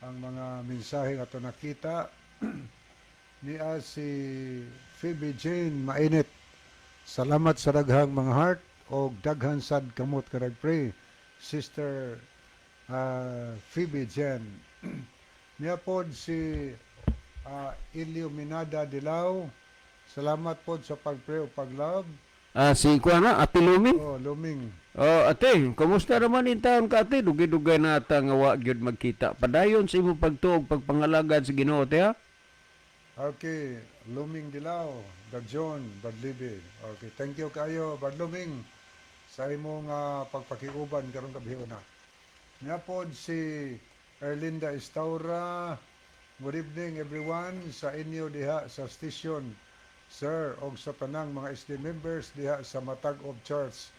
ang mga mensahe ato nakita. Niya si Phoebe Jane Mainit. Salamat sa daghang mga heart og daghan sad kamot ka nagpray. Sister Phoebe Jane. Niya pod si Illuminada Dilao. Salamat pod sa pagpray o paglove. Si kuan na Ate Lumin. Oh, Luming. Oh, ate, kumusta naman in taon ka, ate? Dugay-dugay na ata nga wa gyud magkita. Padayon sa imong pagtuog pagpangalagad sa Ginoo, ate, ha? Okay, Luming Dilao, Brad John, Brad Libby. Okay, thank you kayo, Brad Luming, sa imong pagpakiuban karong gabi na. Niya pod si Erlinda Estaura. Good evening, everyone, sa inyo diha sa station, sir, og sa tanang mga SD members diha sa Matag-ob Church.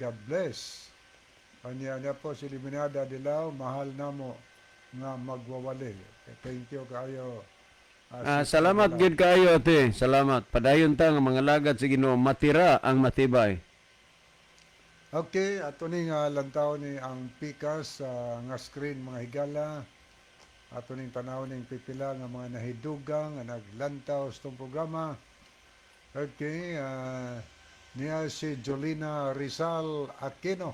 God bless. Anya niya po si Liminada Dilao, mahal namo nga magwawali. Okay, thank you kayo. Sister Salamat Dilao. gyud kaayo, ate. Salamat. Padayon ta nga mga lagad sa Ginoo, matira ang matibay. Okay, ato ning lantaw ni ang pikas nga screen, mga higala. Ato ning tanaw ning pipila nga mga nahidugang nga naglantaw sa itong programa. Okay, niya si Jolina Rizal Aquino.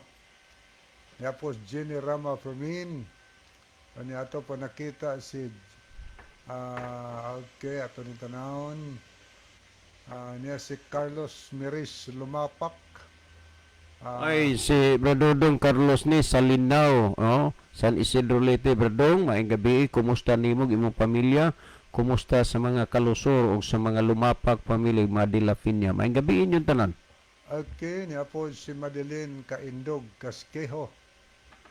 Niya po si Jenny Rama Fermin. Niya ato po nakita si okay, ato ning tanawon. Niya si Carlos Miris Lumapak. Ay, si Bradodong Carlos ni sa Linao, oh, San Isidro Leyte. Bradong, maayong gabi. Kumusta nimo imong pamilya? Kumusta sa mga kalusor o sa mga Lumapak pamilya, mga De La Piña? Maayong gabi inyong tanan. Okay, niya po si Madeline Kaindog Casquejo,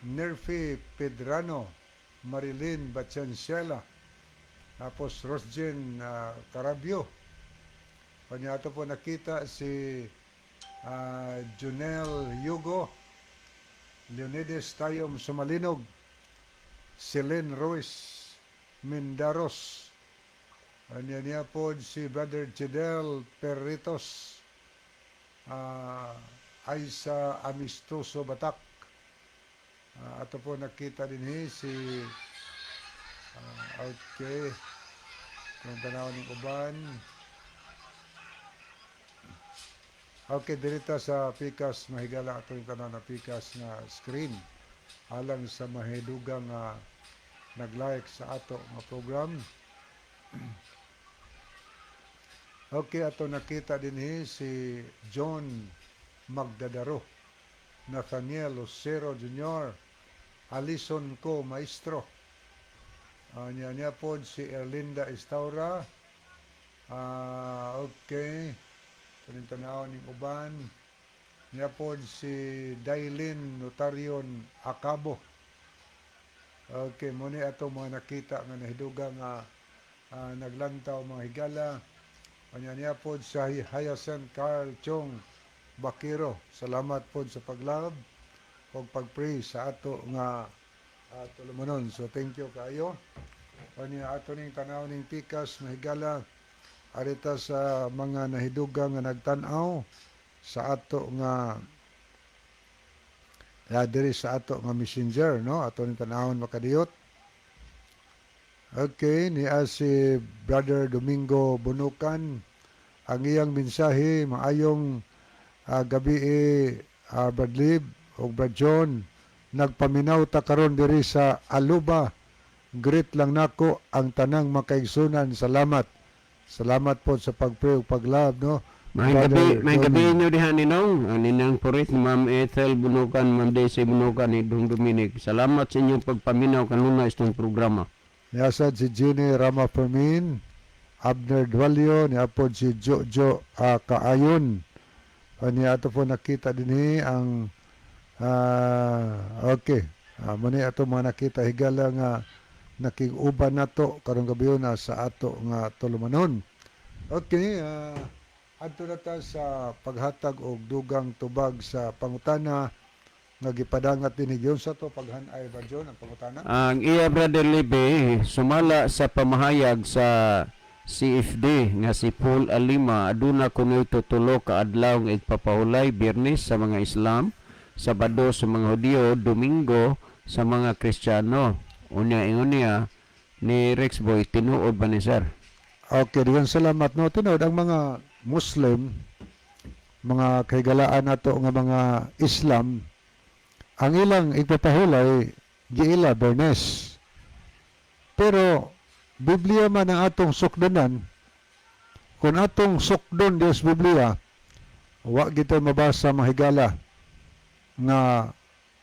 Nerfi Pedrano, Marilyn Bachenciela, tapos Rosjen Carabio. Panyato po nakita si Junel Hugo, Leonides Tayom Sumalinog, Celine Ruiz Mendaros. Anya niya po si Brother Chidel Perritos, Aisa Amistoso Batak. Ato po nakita din si okay. Kung tanaw ng uban. Okay, dirita sa pikas mahigala ato yung tanaw na pikas na screen alang sa mahidugang nag-like sa ato nga program. Okay, ato nakita din si John Magdadaro, Nathaniel Lucero Jr., Alison Co. Maestro. Niya niya po si Erlinda Estaura. Okay. Tanaw ning uban. Niya po si Dailin Notarion Acabo. Okay, muni ato mga nakita nga nahiduga nga naglantaw, mga higala. Kanya niya po sa Hyacinth Carl Chong Bakiro. Salamat po sa paglove o pag-pray sa ato nga tulumanon. So thank you kayo. Kanya ato ning tanaw ning pikas mahigala arita sa mga nahiduga nga nagtan-aw sa ato nga diri sa ato nga Messenger, no? Ato ning tanawon makadiyot. Okay, niya si Brother Domingo Bunukan. Ang iyang mensahe, maayong gabi Brad Lib o Brad John. Nagpaminaw ta karon diri sa Aluba. Greet lang nako ang tanang makaigsunan. Salamat. Salamat po sa pagpray ug paglove, no? Maayong gabi, Brother maayong gabi Johnny. inyo diha ninong. Ninang Purit, Ma'am Ethel Bunukan, Ma'am Daisy Bunukan, ni Dong Dominic. Salamat sa inyong pagpaminaw kanunay sa itong programa. Niasad si Jenny Rama Fermin, Abner Dualio, niapod si Jojo Kaayon. Niya ato po nakita din ang okay. Muni ato mga nakita higala nga nakig-uban nato karong gabi na sa ato nga tulumanon. Okay, adto na ta sa paghatag og dugang tubag sa pangutana. Nga gipadangat dinhi sa to paghanay ba, John, ang pangutana? Ang iya, Brother Libe, sumala sa pamahayag sa CFD nga si Paul Alima, aduna kunoy tutulo ka adlaw nga igpapahulay: Biyernes sa mga Islam, Sabado sa mga Hudiyo, Domingo sa mga Kristiyano. Unya, ingon niya ni Rex Boy, tinuod ba ni sir? Okay, diyan, salamat, no. Tinuod ang mga Muslim, mga kahigalaan nato nga mga Islam, ang ilang igpapahulay giila Bernes. Pero Biblia man ang atong sukdanan. Kung atong sukdon Dios Biblia, wa gito mabasa, mahigala, nga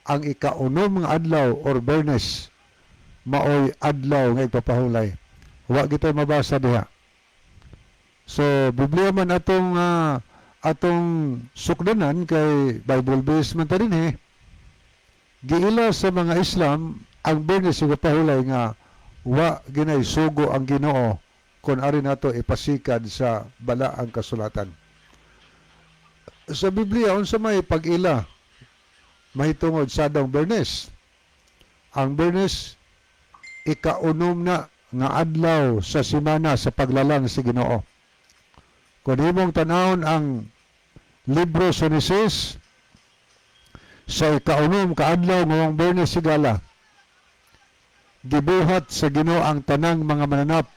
ang ikaunom nga adlaw or Bernes maoy adlaw nga igpapahulay. Wa gito mabasa diha. So Biblia man atong sukdanan kay Bible based man ta dinhi. Giila sa mga Islam ang Bernes igpapahulay nga wa ginay sugo ang Ginoo kung ari nato ipasikad sa balaang kasulatan. Sa Biblia, unsa may pag-ila mahitungod sa adlawng Bernes? Ang Bernes, ikaunom na nga adlaw sa simana sa paglalang sa Ginoo. Kung imong tanawon ang libro sa Genesis, sa ikaunom kaadlaw nga ang Bernes, higala, gibuhat sa Ginoo ang tanang mga mananap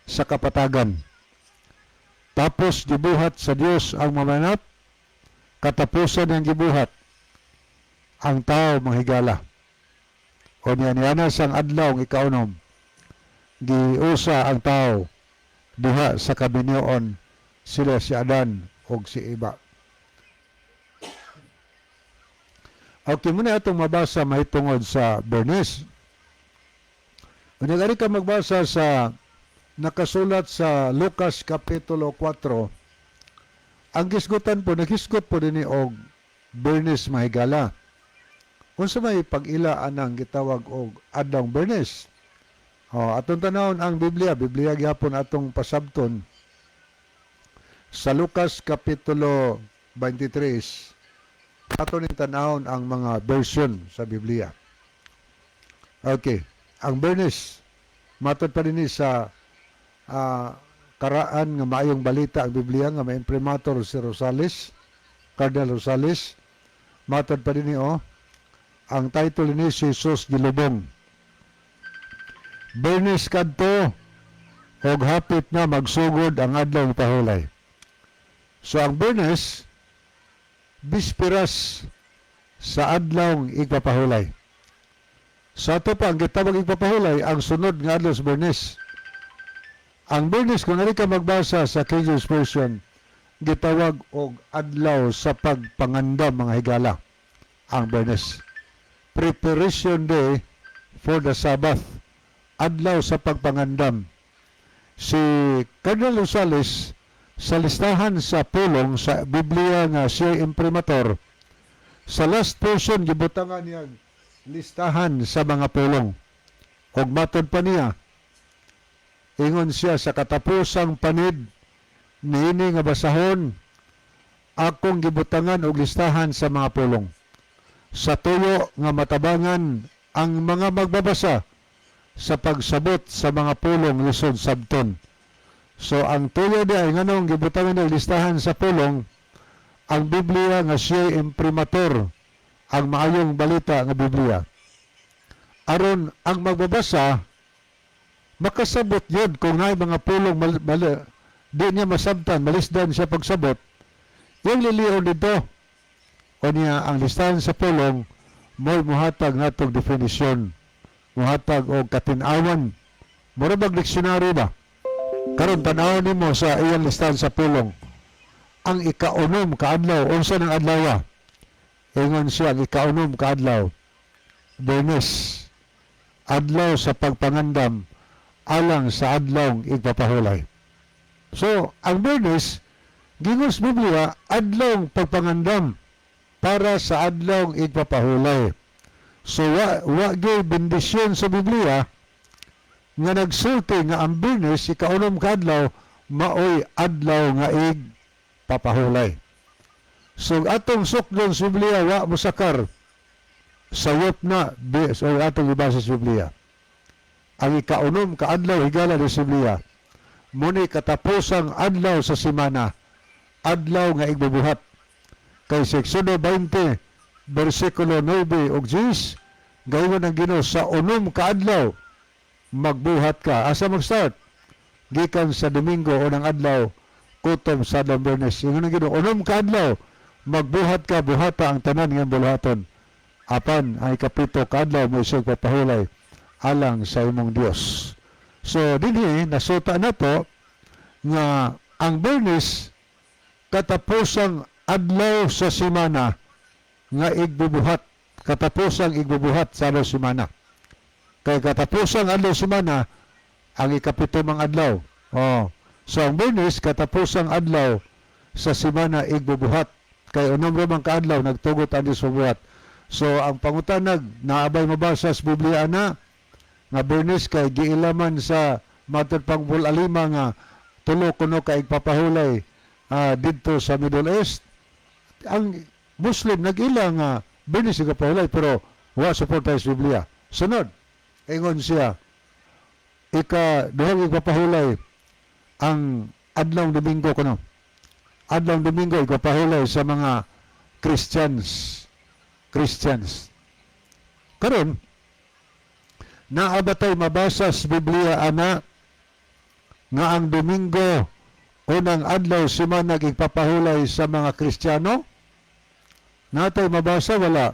sa kapatagan. Tapos gibuhat sa Dios ang mga mananap, katapusan ng gibuhat ang tao, mga higala. O niya niana sang adlaw ang ikaunom, giusa ang tao diha sa kaminyoon, sila si Adan og si Eva. Okay, muna atong mabasa mahitungod sa Bernes. Unya, ari ka magbasa sa nakasulat sa Lucas Kapitulo 4, ang gisgutan po, naghisgot po dinhi og Bernes, mahigala. Unsa may pag-ila anang gitawag og adlawng Bernes? Oh, atong tanawon ang Biblia, Biblia gyapon atong pasabton. Sa Lucas Kapitulo 23, ato ning tanawon ang mga version sa Biblia. Okay, ang Bernes matod pa dinhi sa karaan nga maayong balita ang Biblia nga may imprimatur si Rosales, Cardinal Rosales, matod pa dinhi oh, ang title ni si Jesus gilubong. Bernes kadto og hapit na magsugod ang adlaw pahulay. So ang Bernes, bispiras sa adlaw igpapahulay. Sa ato pa, ang gitawag igpapahulay, ang sunod nga adlaw sa Bernes. Ang Bernes, kung ari ka magbasa sa King James Version, gitawag og adlaw sa pagpangandam, mga higala, ang Bernes. Preparation day for the Sabbath. Adlaw sa pagpangandam. Si Cardinal Rosales, sa listahan sa pulong sa Biblia nga siya imprimatur, sa last portion gibutangan niya listahan sa mga pulong. Og matod pa niya, ingon siya, sa katapusang panid niini nga basahon, akong gibutangan og listahan sa mga pulong sa tuyo nga matabangan ang mga magbabasa sa pagsabot sa mga pulong lisod sabton. So ang tuyo di ay nganong gibutangan og listahan sa pulong ang Biblia nga siya imprimatur ang maayong balita nga Biblia. Aron ang magbabasa makasabot yun kung naay mga pulong di niya masabtan, malisdan siya pagsabot. Yung lilion dito. O niya, ang listahan sa pulong mo'y muhatag natong definisyon. Muhatag og katinawan. Mura bag dictionary ba? Karon tan-awon nimo sa iyang listahan sa pulong. Ang ikaunom kaadlaw, unsa nang adlaw? Ingon siya, ang ikaunom kaadlaw, Bernes, adlaw sa pagpangandam alang sa adlaw igpapahulay. So, ang Bernes, gingon sa Biblia, adlaw pagpangandam para sa adlaw igpapahulay. So, wa gyud bendisyon sa Biblia nga nagsulti nga ang Bernes, ikaunom kaadlaw, maoy adlaw nga igpapahulay. So, atong sukdon sa Biblia, wa mosakar. Sayop na so atong ibasa sa Biblia. Ang ikaunom ka adlaw, higala, ni sa Biblia. Muni katapusang adlaw sa semana, adlaw nga igbubuhat. Kay sa Exodo 20 bersikulo 9 ug 10, gayon ang Ginoo, "Sa unom ka adlaw magbuhat ka." Asa mag-start? Gikan sa Domingo, unang adlaw, kutob sa adlaw Biyernes. Ingon ang Ginoo, "Unom ka adlaw magbuhat ka, buhata ang tanan nga buluhaton. Apan ang ikapito ka adlaw mo isog papahulay alang sa imong Dios." So dinhi nasuta nato nga ang Biyernes katapusang adlaw sa semana nga igbubuhat, katapusang igbubuhat sa adlaw semana. Kay katapusang adlaw semana ang ikapito mang adlaw. Oh. So ang Biyernes katapusang adlaw sa semana igbubuhat. Kay unom ra man kaadlaw nagtugot ang Dios buhat. So ang pangutanag, naabay mabasa sa Biblia na nga Biyernes kay giilaman sa matod pang Bulalima nga tulo kuno ka igpapahulay didto sa Middle East? Ang Muslim nag-ila nga Biyernes igpapahulay, pero wa suporta sa Biblia. Sunod, ingon siya, ika duhang igpapahulay ang adlaw Domingo kuno. Adlaw Domingo igpapahulay sa mga Christians. Christians. Karon, naa ba tay mabasa sa Biblia ana nga ang Domingo unang adlaw semana igpapahulay sa mga Kristiyano? Natay mabasa? Wala.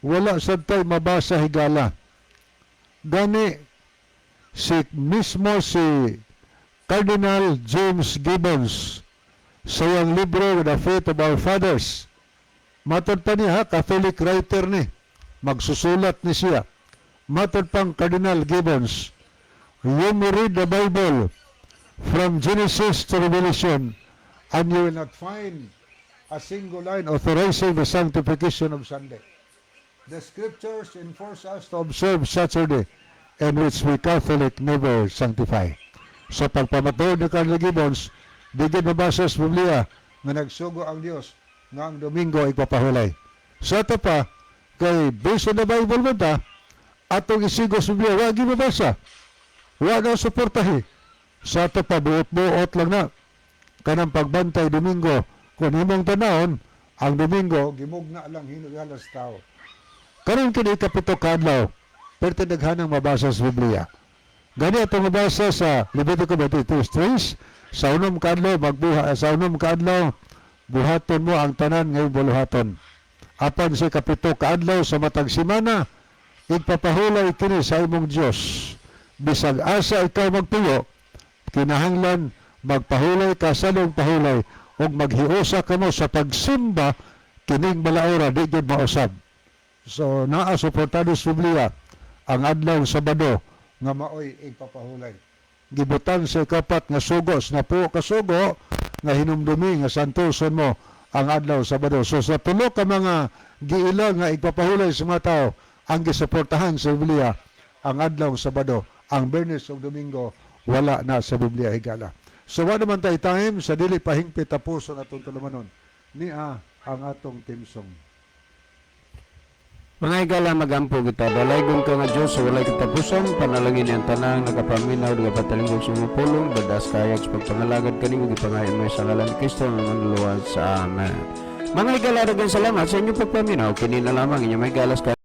Wala sad tay mabasa, higala. Gani si mismo si Cardinal James Gibbons sa iyang libro The Faith of Our Fathers. Matod pa niya, ha, Catholic writer ni. Magsusulat ni siya. Matod pang Cardinal Gibbons, "You may read the Bible from Genesis to Revelation and you will not find a single line authorizing the sanctification of Sunday. The scriptures enforce us to observe Saturday, and which we Catholic never sanctify." Sa pagpamatuod ni Cardinal Gibbons, di gid mabasa sa Biblia nga nagsugo ang Dios nga ang Domingo ipapahulay. Sa ito pa, kay based on the Bible man ta, atong isigo sa Biblia, wa gyud mabasa. Wa na suportahi. Sa ato pa, buot-buot lang na. Kanang pagbantay Domingo, kung imong tanawon, ang Domingo, gimugna lang hinugalas tao. Karon kini ikapito ka adlaw, pero daghanang mabasa sa Biblia. Gani atong mabasa sa Levitico 23:3, sa unom kaadlaw magbuha, sa unom kaadlaw buhaton mo ang tanan nga iyong buluhaton. Apan sa ikapito kaadlaw sa matag semana, igpapahulay kini sa imong Dios. Bisag asa ikaw magtuyo, kinahanglan magpahulay ka sa pahulay ug maghiusa kamo sa pagsimba kining balaora, di gyud mausab. So naa suportado sa Biblia ang adlaw Sabado nga maoy igpapahulay. Gibutang sa ikapat nga sugo, sa napuo ka sugo nga hinumdumi nga santuson mo ang adlaw Sabado. So sa tulo ka mga giila nga igpapahulay sa mga tao, ang gisuportahan sa Biblia ang adlaw Sabado. Ang Biyernes ug Domingo wala na sa Biblia, higala. So wa naman tay time sa dili pa hingpit tapuson atong tulumanon. Nia ang atong theme song. Mga higala, magampo kita. Dalaygon ka nga Diyos sa walay katapusan. Panalangin ang tanang nagapaminaw, nagapatalingkod sa imong pulong. Dadas kayag sa pagpangalagad kanimo, gipangayon mo sa ngalan ni Kristo ang manluluwas. Amen. Mga higala, daghang salamat sa inyong pagpaminaw. Kini na lamang inyong may galas ka